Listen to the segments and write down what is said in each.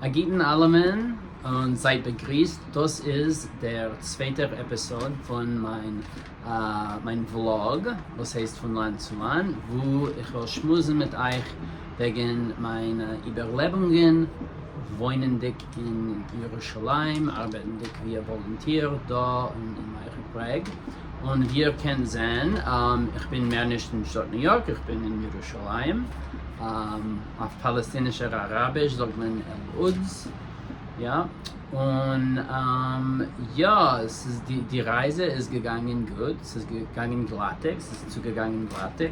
א גוטן אלעמען און זייט באגריסט, דאס איז דער צווייטער episode פון מיין מיין vlog וואס הייסט פון לאנד צו לאנד, וואו איך וועל שמועסן מיט אייך וועגן מיינע איבערלעבונגען וואוינענדיג אין ירושלים, ארבעטנדיג ווי א volunteer דא און אין מערב ברעג, און ווי איר קענט זען, איך בין מער נישט אין שטאט ניו יארק, איך בין אין ירושלים. אויף פאלעסטינישער אראביש זאגט מען אל-קודס, יא, און יא, עס איז די די רייזע איז געגאנגען גוט, ס'איז געגאנגען גלאטיג, ס'איז צוגעגאנגען גלאטיג,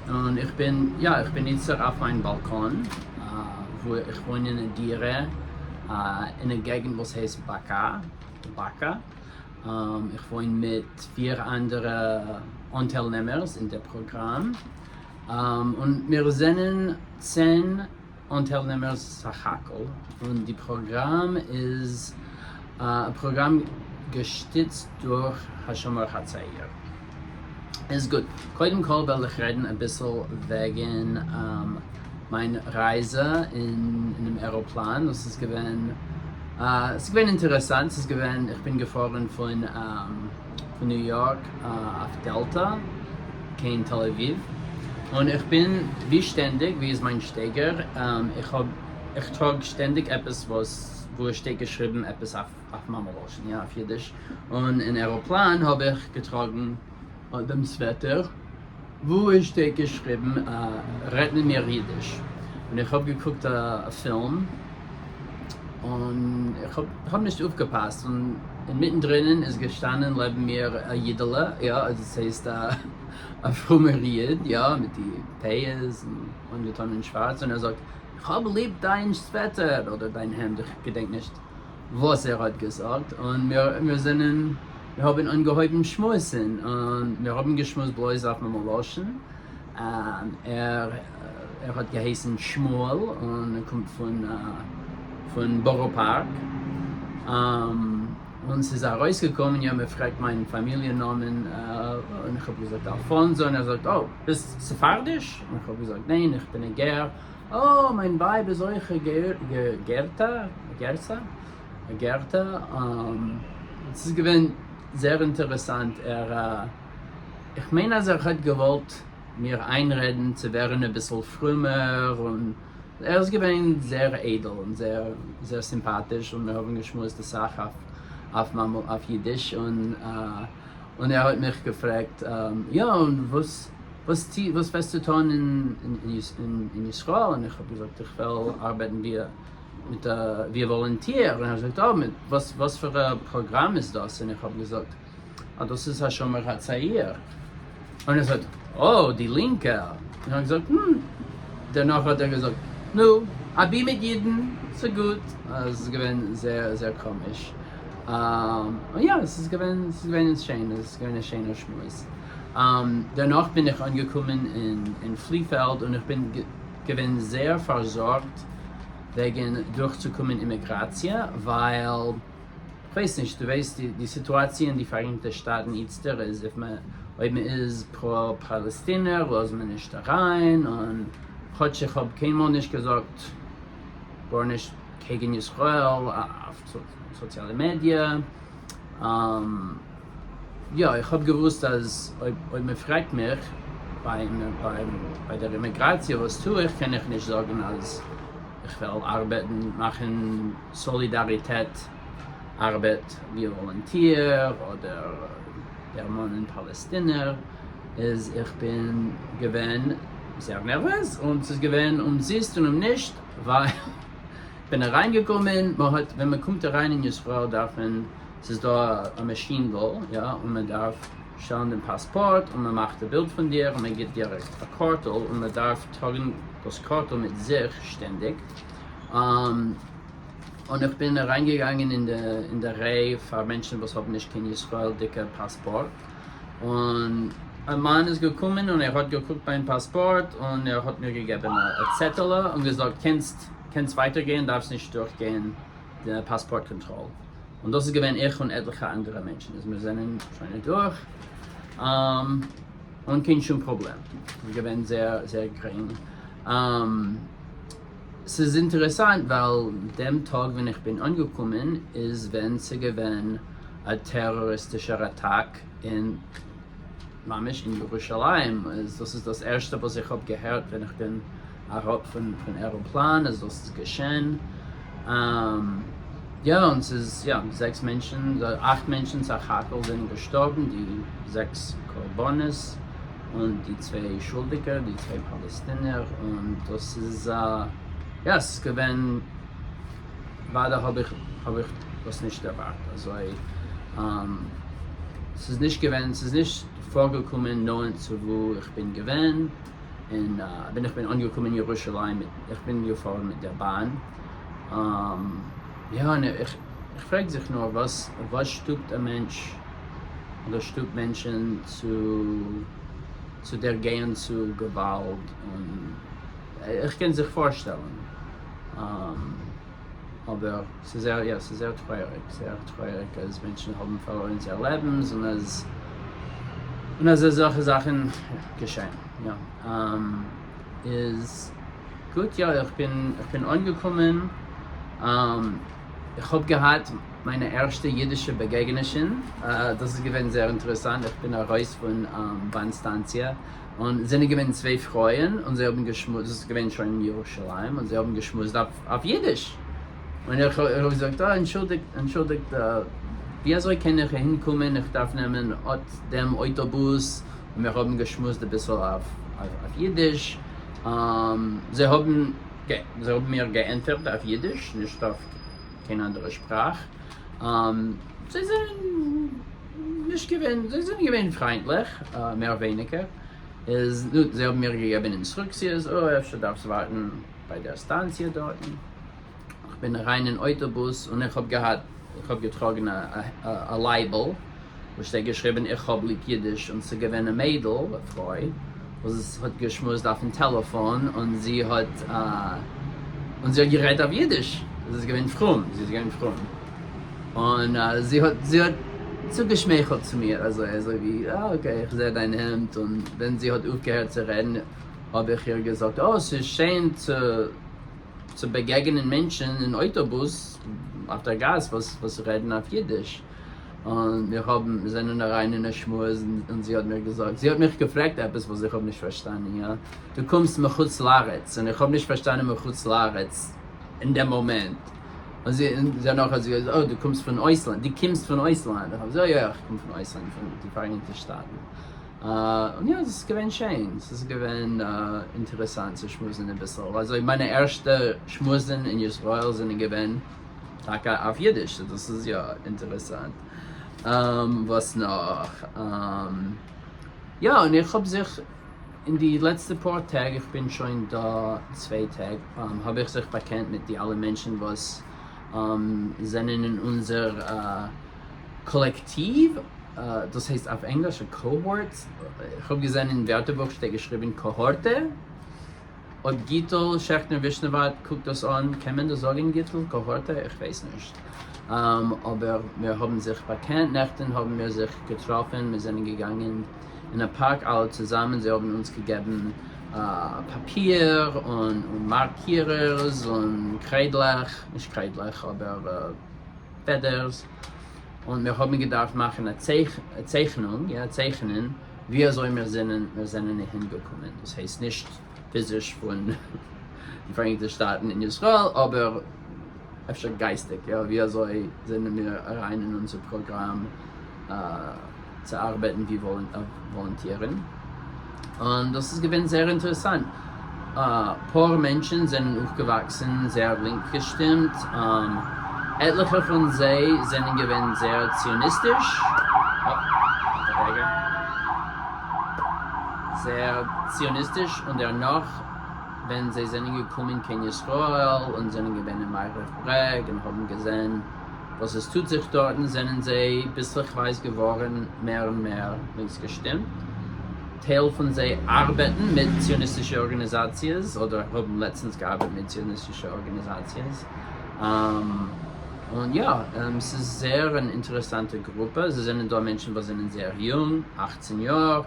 און איך בין, יא, איך בין איצטער אויף מיין באלקאן, וואו איך וואוין אין א דירה אין א געגנט וואס הייסט באקא, באקא. איך וואוין מיט פיר אנדערע אנטיילנעמערס אין דער פראגראם, און מיר זענען 10 אנטיילנעמערס סך הכל, און די פראגראם איז א פראגראם געשטיצט דורך השומר הצעיר. איז גוט, קודם כל וועל איך רעדן אביסל וועגן מיין רייזע אינעם עראפלאן, דאס איז געווען, ס'איז געווען אינטערעסאנט, ס'איז געווען, איך בין געפארן פון פון ניו יארק אויף דעלטא קיין תל אביב, און איך בין ווי שטענדיג, ווי איז מיין שטייגער, איך האב, איך טראג שטענדיג עפעס וואס, וואו עס שטייט געשריבן עפעס אויף אויף מאמע לשון, יא, אויף אידיש, און אין עראפלאן האב איך געטראגן דעם סוועטער וואו עס שטייט געשריבן רעדט מיט מיר אידיש, און איך האב געקוקט א פילם און איך האב נישט אויפגעפאסט און אינמיטן דרינען איז געשטאנען לעבן מיר א אידעלע, יא, דאס הייסט א פרומער איד, יא, מיט די פאות און אנגעטון אין שווארץ, און ער זאגט איך האב ליב דיין סוועטער אדער דיין העמד, איך געדענק נישט וואס ער האט געזאגט, און מיר מיר זענען מיר האבן אנגעהויבן שמועסן, און מיר האבן געשמועסט בלויז אויף מאמע לשון, ער ער האט געהייסן שמואל און ער קומט פון פון בארא פארק, און ס'איז ארויסגעקומען, יא מען פרעגט מיין פאמיליע נאמען, און איך האב געזאגט אלפאנזא, און ער זאגט oh, ביסט ספרדיש? און איך האב געזאגט ניין איך בין א גר, אה, מיין ווייב איז אויך א גערטע, א גערצע, א גערטע, ס'איז געווען זייער אינטערעסאנט, ער, איך מיין אז ער האט געוואלט מיר איינרעדן צו ווערן אביסל פרומער, און ער איז געווען זייער איידל און זייער זייער סימפאטיש, און מיר האבן געשמועסט אסאך אויף אויף אידיש, און און ער האט מיך געפרעגט, יא, און וואס וואס וואס וועסטו טון אין ישראל? און איך האב געזאגט, איך וועל ארבעטן ווי מיט א ווי א volunteer, און ער זאגט, אה, מיט וואס וואס פאר א פראגראם איז דאס? און איך האב געזאגט, אה, דאס איז השומר הצעיר. און ער זאגט, אה, די לינקע. און איך האב געזאגט, הום. דערנאך האט ער געזאגט, נו, אבי מיט אידן, ס'גוט. עס איז געווען זייער זייער קאמיש. און יא, עס איז געווען, עס איז געווען שיין, עס איז געווען א שיינער שמועס. דערנאך בין איך אנגעקומען אין פליפעלד און איך בין געווען זייער פארזארגט וועגן דורכצוקומען אימיגראציע, ווייל כ'ווייס נישט, דו ווייסט די סיטואציע אין די פאראייניגטע שטאטן איצטער איז אויב מען איז פרא פאלעסטינער לאזט מען נישט אריין, און כאטש איך האב קיינמאל נישט געזאגט גארנישט קעגן ישראל אויף סאציאלע מידיע, יא, איך האב געוואוסט אז אויב מען פרעגט מיך ביי דער אימיגראציע וואס טו איך, קען איך נישט זאגן אז איך וועל ארבעטן, מאכן סאלידאריטעט ארבעט ווי א volunteer אדער דערמאנען פאלעסטינער, איז איך בין געווען זייער נערוועז און ס'איז געווען אומזיסט און אומנישט ווייל כ'בין אריינגעקומען, מ'האט ווען מ'קומט אריין אין ישראל דארף מען ס'איז דא א מאשינדל, יא, און מען דארף שטעלן דעם פאספארט, און מען מאכט א בילד פון דיר, און מען גיבט דיר א קארטל, און מען דארף טראגן דאס קארטל מיט זיך שטענדיג. און איך בין אריינגעגאנגען אין די אין די ריי פאר מענטשן וואס האבן נישט קיין ישראל'דיגע פאספארט, און א מאן איז געקומען און ער האט געקוקט מיין פאספארט, און ער האט מיר געגעבן א צעטעלע און געזאגט קענסט קענסט ווייטער גיין, דארפסט נישט דורכגיין די פאספארט קאנטראל, און דאס איז געווען איך און עטליכע אנדערע מענטשן, איז מיר זענען שוין אדורך אן קיין שום פראבלעם, ס'איז געווען זייער זייער גרינג. ס'איז אינטערעסאנט ווייל דעם טאג ווען איך בין אנגעקומען איז ווען ס'געווען א טעראריסטישער אטאק אין ממש אין ירושלים, איז דאס איז דאס ערשטע וואס איך האב געהערט ווען איך בין אראפ פון עראפלאן אז דאס איז געשען. יא און ס'איז יא זעקס מענטשן, אכט מענטשן סך הכל זענען געשטארבן, די זעקס קרבנות און די צוויי שולדיגע, די צוויי פאלעסטינער, און דאס איז יא ס'איז געווען ווייטער האב איך האב איך דאס נישט ערווארט אזוי, ס'איז נישט געווען ס'איז נישט פארגעקומען נאענט צו וואו איך בין געווען, און ווען איך בין אנגעקומען אין ירושלים מיט איך בין געפארן מיט דער באן, יא און איך פרעג זיך נאר וואס וואס שטופט א מענטש אדער שטופט מענטשן צו צו דערגייען צו געוואלד און איך קען זיך פארשטעלן אבער ס'איז זייער יא ס'איז זייער טרויעריג זייער טרויעריג אז מענטשן האבן פארלוירן זייער לעבנס און אז און אז אזעלכע זאכן געשען יא איז גוט יא איך בין איך בין אנגעקומען איך האב געהאט מיינע ערשטע אידישע באגעגענישן דאס איז געווען זייער אינטערעסאנט איך בין ארויס פון באן סטאנציע און זענען געווען צוויי פרויען און זיי האבן געשמועסט, דאס איז געווען שוין אין ירושלים, און זיי האבן געשמועסט אויף אידיש, און איך האב געזאגט, אה, אנטשולדיגט, אנטשולדיגט, ווי אזוי קען איך אהין קומען, איך דארף נעמען אט דעם אויטאבוס, און מיר האבן געשמועסט אביסל אויף אידיש, זיי האבן זיי האבן מיר געענטפערט אויף אידיש, נישט אויף קיין אנדערע שפראך, זיי זענען נישט געווען, זיי זענען געווען פריינטליך, מער ווייניגער, איז נו, זיי האבן מיר געגעבן אינסטרוקציעס, אוי אפשר דארפסט ווארטן ביי דער סטאנציע דארטן, איך בין אריין אין אויטאבוס און איך האב געהאט, איך האב געטראגן א לייבל וואס שטייט געשריבן איך האב ליב אידיש, און ס'איז געווען א מיידל, א פרוי, וואס האט געשמועסט אויפן טעלעפאן און זי האט און זי האט גערעדט אויף אידיש, זי איז געווען פרום, זי איז געווען פרום, און זי האט זי האט צוגעשמייכלט צו מיר אזוי אזוי ווי אה okay איך זע דיין העמד, און ווען זי האט אויפגעהערט צו רעדן האב איך איר געזאגט אה ס'איז שיין צו צו באגעגענען מענטשן אין אויטאבוס אויף דער גאס וואס וואס רעדן אויף אידיש. און מיר האבן, מיר זענען אריין אין א שמועס און זי האט מיר געזאגט, זי האט מיך געפרעגט עפעס וואס איך האב נישט פארשטאנען, יא, דו קומסט מחוץ לארץ, און איך האב נישט פארשטאנען מחוץ לארץ אין דעם מאמענט, און זי, און דערנאך האט זי געזאגט, oh, דו קומסט פון אויסלאנד, דו קומסט פון אויסלאנד, איך האב געזאגט, יא, יא, איך קום פון אויסלאנד, פון די פאראייניגטע שטאטן. און יא, עס איז געווען שיין, עס איז געווען אינטערעסאנט צו שמועסן אביסל, אזוי מיינע ערשטע שמועסן אין ישראל זענען געווען טאקע אויף אידיש, דאס איז יא אינטערעסאנט. וואס נאך? יא, און איך האב זיך אין די לעצטע פאר טעג, איך בין שוין דא צוויי טעג, האב איך זיך באקענט מיט די אלע מענטשן וואס זענען אין אונזער קאלעקטיוו, דאס הייסט אויף ענגליש א cohort, איך האב געזען אין ווערטערבוך שטייט געשריבן קאהארטע. אויב גיטל שעכטנער ווישנעוואט קוקט דאס אן, קען מען דאס זאגן גיטל קאהארטע? איך ווייס נישט. אבער מיר האבן זיך באקענט, נעכטן האבן מיר זיך געטראפן, מיר זענען געגאנגען אין א פארק אלע צוזאמען, זיי האבן אונז געגעבן פאפיר און מארקירערס און קריידלעך, נישט קריידלעך אבער פעדערס, און מיר האבן געדארפט מאכן א צייכענונג, יא צייכענען, ווי אזוי מיר זענען מיר זענען אהין געקומען, דאס הייסט נישט פיזיש פון די פאראייניגטע שטאטן אין ישראל, אבער אפשר גייסטיג, יא, ווי אזוי זענען מיר אריין אין אונזער פראגראם צו ארבעטן ווי וואלונטירן, און דאס איז געווען זייער אינטערעסאנט, אפאר מענטשן זענען אויפגעוואקסן זייער לינק געשטימט, עטליכע פון זיי זענען געווען זייער ציוניסטיש, זייער ציוניסטיש, און דערנאך ווען זיי זענען געקומען קיין ישראל און זענען געווען אין מערב ברעג און האבן געזען וואס עס טוט זיך דארטן זענען זיי ביסלעכווייז געווארן מער און מער לינקס געשטימט. טייל פון זיי ארבעטן מיט ציוניסטישע ארגאניזאציעס אדער האבן לעצטנס געארבעט מיט ציוניסטישע ארגאניזאציעס. און יא, ס'איז זייער אן אינטערעסאנטע גרופע. ס'זענען דא מענטשן וואס זענען זייער יונג, 18 יאר,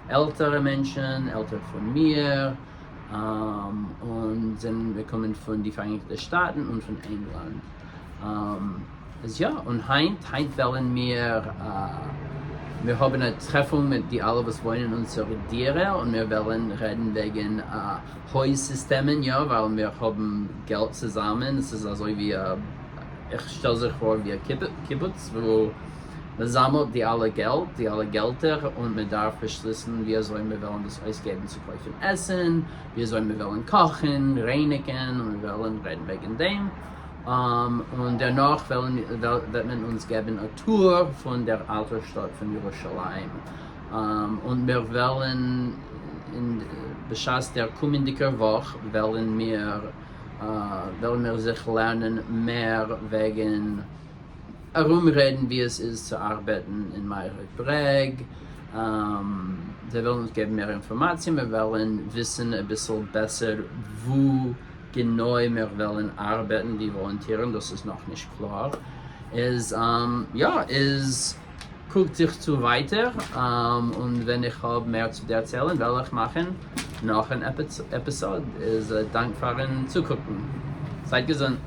עלטערע מענטשן, עלטער פון מיר. און זענען געקומען פון די פאראייניגטע שטאטן און פון ענגלאנד. איז יא, און היינט, היינט וועלן מיר, מיר האבן א טרעפונג מיט די אלע וואס וואוינען אין אונזער דירה, און מיר וועלן רעדן וועגן הויז סיסטעמען, יא, ווייל מיר האבן געלט צוזאמען, עס איז אזוי ווי א, איך שטעל זיך פאר ווי א קיבוץ וואו מען זאמעלט די אלע געלט, די אלע געלטער, און מען דארף באשליסן ווי אזוי מיר וועלן דאס אויסגעבן צו קויפן עסן, ווי אזוי מיר וועלן קאכן, רייניגן, און מיר וועלן רעדן וועגן דעם. און דערנאך וועלן וועט מען אונז געבן א tour פון דער אלטער שטאט פון ירושלים, און מיר וועלן אין בשעת דער קומענדיגער וואך וועלן מיר וועלן מיר זיך לערנען מער וועגן ארומרעדן ווי עס איז צו ארבעטן אין מערב ברעג, זיי וועלן אונז געבן מער אינפארמאציע, מיר וועלן וויסן אביסל בעסער וואו גענוי מיר וועלן ארבעטן די וואלונטירן, דאס איז נאכנישט קלאר, איז יא איז קוקט זיך צו ווייטער, און ווען איך האב מער צו דערציילן וועל איך מאכן נאך אן episode, איז דאנק פארן צוקוקן, זייט געזונט.